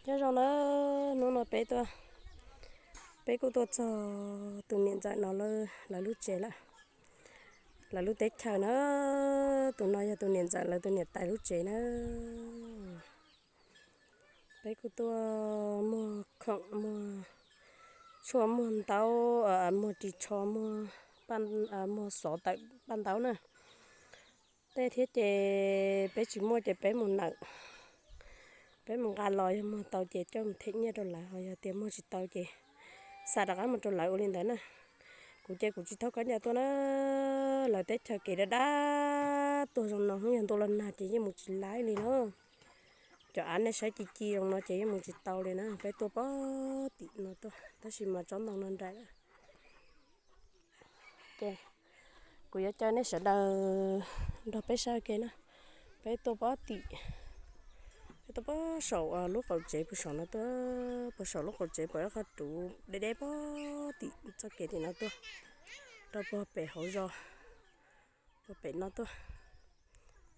Nyob zoo na, hnub no peb tuaj, peb kuj tuaj txog tus niam ntxawm no lawv lub tsev lawm, lawv lub teb chaws na. Tus no yog tus niam ntxawm lawv tus niam tais lub tsev na. Peb kuj tuaj muag khoom, muag tshuaj, muag ntaub, muag ris tsho, muag, muag xov tawm paj ntaub na. Tej thiab ces peb tsis muaj ces peb mus nawm, peb mus nqa los, yog muag tau ces coj mus them nyiaj rau lawv, ho yog tias muag tsis tau ces xa rov qab mus rau lawv ua li ntawd na. Kuv ces kuv tsis thauj khaub ncaws tuaj na, lawv teb chaws kev dab dab tuaj zoo no hnub yog ntuj los nag ces yeej mus tsis laib li na. Cov av nej saib ci ci zoo no ces yeej mus tsis tau li na. Peb tuaj pob tim no tuaj tab sis mas tsob ntoo no nraim lawm. Ces kuv yuav caw nej sawv daws nrog peb saib ke na. Peb tuaj pob tim, peb tuaj pob saum lub qaum tsev puag saum no tuaj, puag saum lub qaum tsev pom ib qho ruv deb deb pob tim txoj kev tim no tuaj, rau puag pem hauv zos, puag pem no tuaj,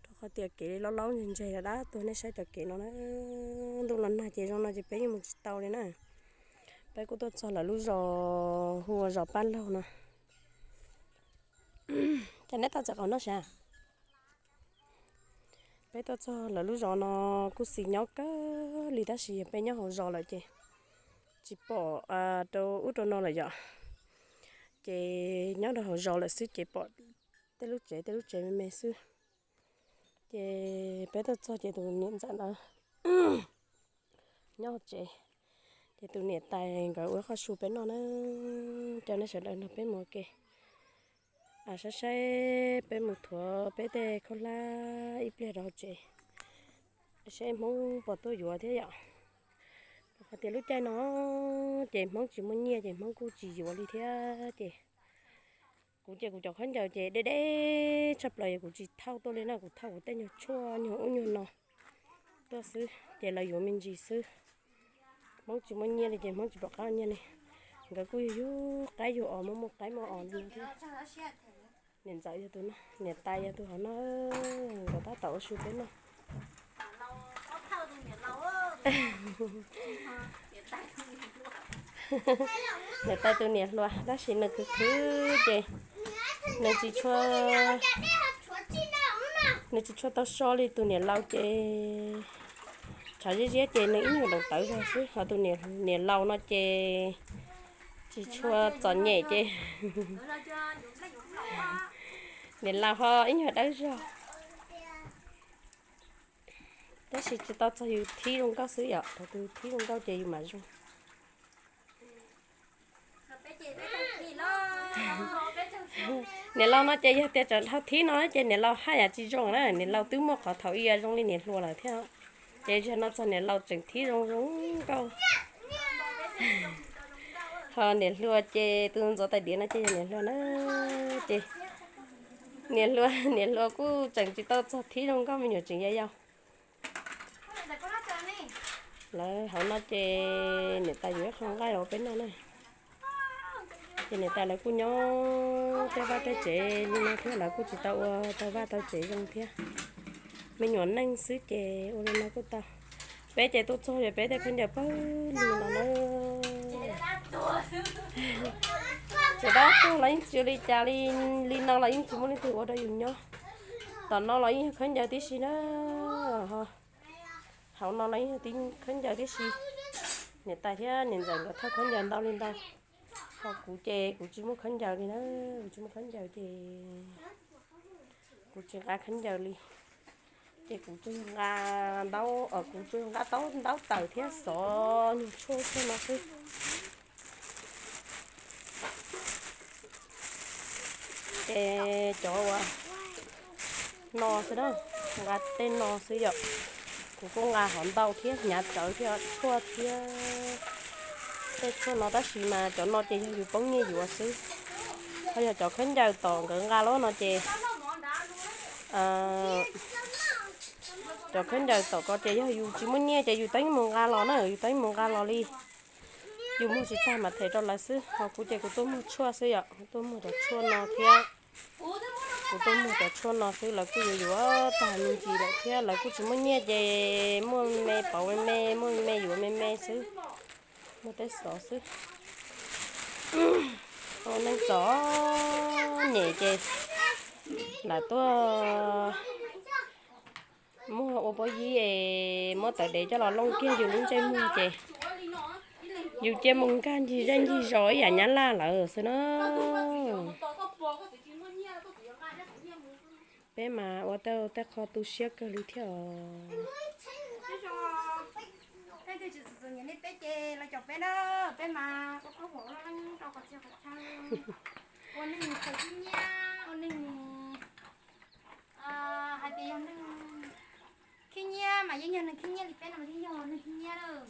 rau qhov tias kev laub laub ntse ntse dab dab tuaj. Nej saib cov kev no na, ntuj los nag ces zoo no ces peb yeej mus tsis tau li na. Peb kuj tuaj txog lawv lub zos hu ua zos Paj Laug no. Cas neb tau txawm qhov no sav? Peb tuaj txog lawv lub zos no kuj xis nyob kawg li tab sis yog peb nyob hauv zos lawm ces tsis pom rau ub rau no lawm yom. Ces nyob rau hauv zos lawm xwb ces pom tej lub tsev tej lub tsev me me xwb. Ces peb tuaj txog ces tus niam ntxawm ntawd nyob hauv tsev, ces tus niam tais nkawd ua qhov su peb noj na. Coj nej sawv daws nrog peb mus ua ke, saib saib peb mus thuav peb tej khaub hlab ib pliag rau hauv tsev, saib Hmoob puas tuaj yuav thiab yom. Rau qhov tias lub caij no ces Hmoob tsis muaj nyiaj ces Hmoob kuj tsis yuav li thiab ces kuv ces kuv cov khaub ncaws ces deb deb tshaj plaws es kuv tsis thauj tuaj li na, kuv thauj kuv tej nyuag tshuaj nyuag ub nyuag no tuaj xwb ces lawv yuav me ntsis xwb. Hmoob tsis muaj nyiaj li ces Hmoob tsis pom qab nyiaj li. Nkawd kuj yug yug qaib yug os, muaj muaj qaib muaj os li no thiab. Niam ntxawm yog tus no, niam tais yog tus hauv no, nkawd tab tom ua su peb noj. Niam tais tus niam hluas tab sis nws khwv khwv ces nws tsis tshua, nws tsis tshua tau so li. Tus niam laus ces tshav ziab ziab ces nws ib nyuag daus tawv zog xwb, ho tus niam laus no ces tsis tshua txom nyem ces niam laus ho ib nyuag dawb zog. Tab sis tsis tau txog yus thib zoo nkauj xwb yom, thaum twg thib zoo nkauj ces yus mam zoo. Niam laus no ces yog tias tseem dhau thib no ces niam laus haj yam tsis zoo na, niam laus twb muaj qhov thaum ub zoo li niam hluas lawm thiab. Ces zaum no txog niam laus tseem thib zoo zoo nkauj. Ho niam hluas ces tus ntxuav tais diav no ces yog niam hluas na. Ces niam hluas, niam hluas kuj tseem tsis tau txog thib zoo nkauj, me nyuam tseem yau yau. Lawv hauv no ces niam tais yuav ib qho nqaij los peb noj na. Ces niam tais lawv kuj nyob tej vaj tej tsev li no thiab, lawv kuj tsis tau ua tau vaj tau tsev zoo thiab, me nyuam neej xwb ces ua li no kuj tau. Peb ces tuaj txog ces peb tej khaub ncaws pawg lug no na. Ces dab tuag los yeej tsis ua li cas li, li no los yeej tsis muaj leej twg ua rau yus nyob. Tom no los yeej yog khaub ncaws tib si na. Hauv no los yeej yog khaub ncaws tib si. Niam tais thiab niam ntxawm nkawd thauj khaub ncaws ntau li ntau. Ho kuv ces kuv tsis muaj khaub ncaws li na, kuv tsis muaj khaub ncaws ces kuv tsis nqa khaub ncaws li. Ces kuv tsuas yog nqa ntaub, kuv tsuas yog nqa taub ntaub tawm thiab xov nyuag tshuaj xwb no xwb. Ces cov uas no xwb na, nqa tej no xwb yom. Kuv kuj nqa hov ntau thiab, hnyav rawv thiab, tshuaj thiab tej tshuaj no tab sis mas cov no ces yog yus poob nyiaj yuav xwb. Ho yog cov khaub ncaws tom nkawd nqa los no ces cov khaub ncaws tom ko ces yog yus tsis muaj nyiaj ces yus teeb mus nqa los na, yus teeb mus nqa los li. Yus muag tsis tag mas them rau lawv xwb, ho kuv ces kuv tuaj muag tshuaj xwb yom, tuaj muag cov tshuaj no thiab. Kuv tuaj muag cov tshuaj no xwb lawv kuj yuav yuav tag me ntsis lawm thiab, lawv kuj tsis muaj nyiaj ces muaj me pauv me me, muaj me me yuav me me xwb, muaj tej xov xwb. Ua neej txom nyem ces lam tuaj muag ua pob yib es muab tawv dev coj los looj kiag yus lub ntsej muag ces yus cia mus nkag ncig zej ncig zos ib yam nyab laj lawm xwb na. Peb mas ua tej qho tu siab kawg li thiab os. Ua neeg khwv khib nyiab, ua neeg hais tias yog neeg khib nyiab mas yeej yog neeg khib nyiab li peb no mas yeej yog neeg khib nyiab lawm.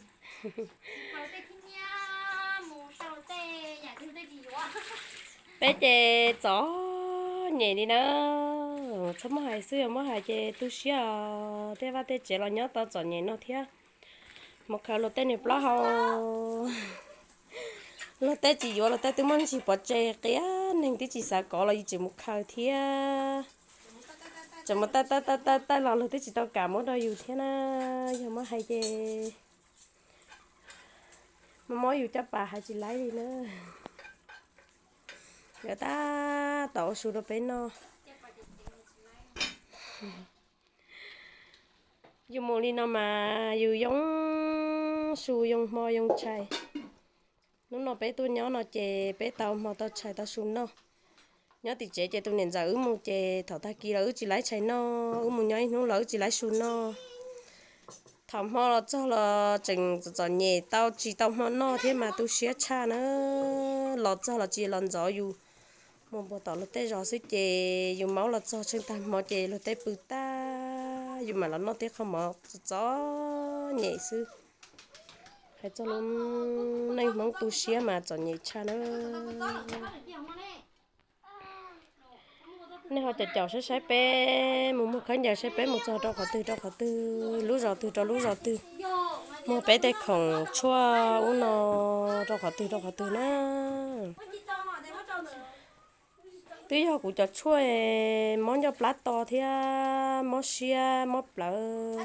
Ua tej khib nyiab mus sau tej yam twg tej tsis yuav. Peb ces txom nyem li na. Txhob muab hais xwb, yog muab hais ces tu siab os. Tej vaj tej tsev los nyob tau txom nyem no thiab. Mus khaws luag tej niag plaub hau, luag tej tsis yuav, luag tej twb muab ntsis pov tseg qias neeg twb tsis xav kov los yus tseem mus khaws thiab. Tseem mus taij taij taij taij taij los luag twb tsis tau kam muab rau yus thiab na. Yog muab hais ces muab muab yus caj pas hais tsis laib li na. Nkawd tab tom ua su rau peb noj. Yus mus li no mas yus yoo su yoo hmo yoo tshais. Hnub no peb tuaj nyob no ces peb tau hmo tau tshais tau su noj. Nyob tim tsev ces tus niam ntxawm wb mus ces thaum tag kis los wb tsis laib tshais noj, wb mus nyob ib hnub los wb tsis laib su noj. Thaum hmo los txog los tseem txom txom nyem tau tsis tau hmo noj thiab mas tu siab tshaj na. Los txog los tsis los ntxov yus mus npuag tom luag tej zos xwb ces yus maub los txog tsheej tag hmo ces luag tej pw tag, yus mam los noj tej qho mov txom txom nyem xwb. Hais txog lub neej Hmoob tu siab mas txom nyem tshaj na. Nej ho caum caum saib saib peb mus muag khaub ncaws saib peb mus txog rau qhov twg rau qhov twg, lub zos twg rau lub zos twg, muag peb tej khoom tshuaj ub no rau qhov twg rau qhov twg na. Twb yog kuv cov tshuaj mob ncauj plab to thiab mob siab mob plawv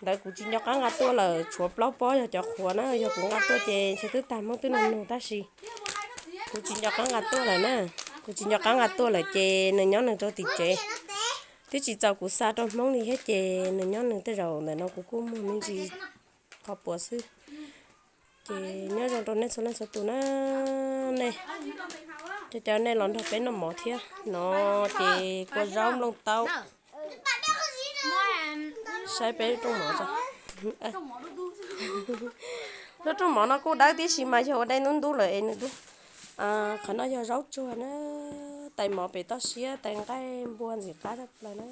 ntawd kuv tsis nco qab nqa tuaj lawm, tshuav plaub pob yog cov qhuav na, yog kuv nqa tuaj ces ntshe twb tag Hmoob twb nug nug tab sis kuv tsis nco qab nqa tuaj lawm na. Kuv tsis nco qab nqa tuaj lawm ces nws nyob nws rau tim tsev, twb tsis txaus kuv xa rau Hmoob li thiab ces nws nyob nws tej zaum ntawm no kuv kuj muag me ntsis qhov puav xwb. Ces nyob zoo rau nej txhua leej txhua tus na. Nej, cov cov nej los nrog peb noj mov thiab no ces kua zaub nplooj taub. Saib peb lub rooj mov, lub rooj mov no kuj dawb tib si mas yog ua dej ntub ntub lawm es nws dub. Qhov no yog zaub tsuag na, tais mov pem toj siab, tais nqaij npua ntxim qab tshaj plaws na.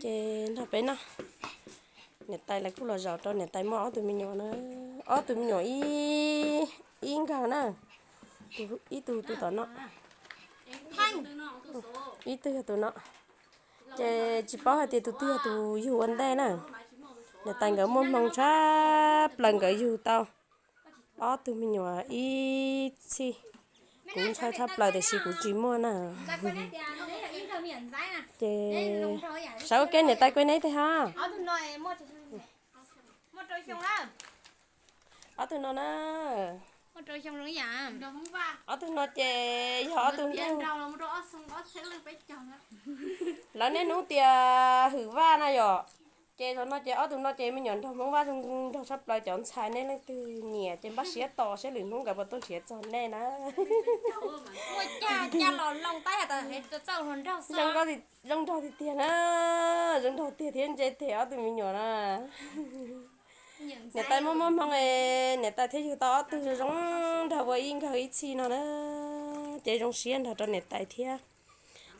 Ces nrog peb noj. Niam tais lawv kuj los zaum rau niam tais muaj ob tug me nyuam na, ob tug me nyuam ib nkawg na, ib tug tus tom no, ib tug yog tus no. Ces tsis paub hais tias tus twg yog tus yug ua ntej na. Niam tais nkawd muaj hmoo tshaj plaws nkawd yug tau ob tug me nyuam ib txhij. Kuv ntshai tshaj plaws tiam sis kuv tsis muaj na. Ces sawv ua ke niam tais kuj neb teg ha. Ob tug no na, ob tug no ces yog ob tug nraug. Lawv niaj hnub tias Hwm Vaj na yom. Ces zaum no ces ob tug no ces me nyuam nraug Hmoob Vaj zoo nraug tshaj plaws, cov ntxhais nej leej twg nyiam ces npaj siab tos saib lwm hnub nkawd puas tuaj nrhiav txog nej na. Zoo nraug tiag tiag na, zoo nraug tiag thiab ntse tiag ob tug me nyuam na. Niam tais muaj muaj hmoo es niam tais thiaj yug tau ob tug zoo zoo nraug ua ib nkawg ib txhij no na. Ces zoo siab nrog rau niam tais thiab.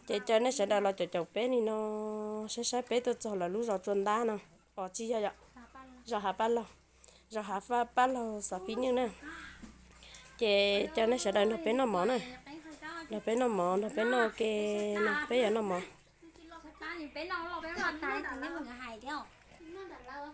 Ces caw nej sawv daws los caum caum peb li no, saib saib peb tuaj txog lawv lub zos Tsua Ntab no, os tsis yog, zos Hav Paj Laug, zos Hav Paj Laug Xav Fib Nywj na. Ces caw nej sawv daws nrog peb noj mov na, nrog peb noj mov, nrog peb noj ua ke no, peb yuav noj mov.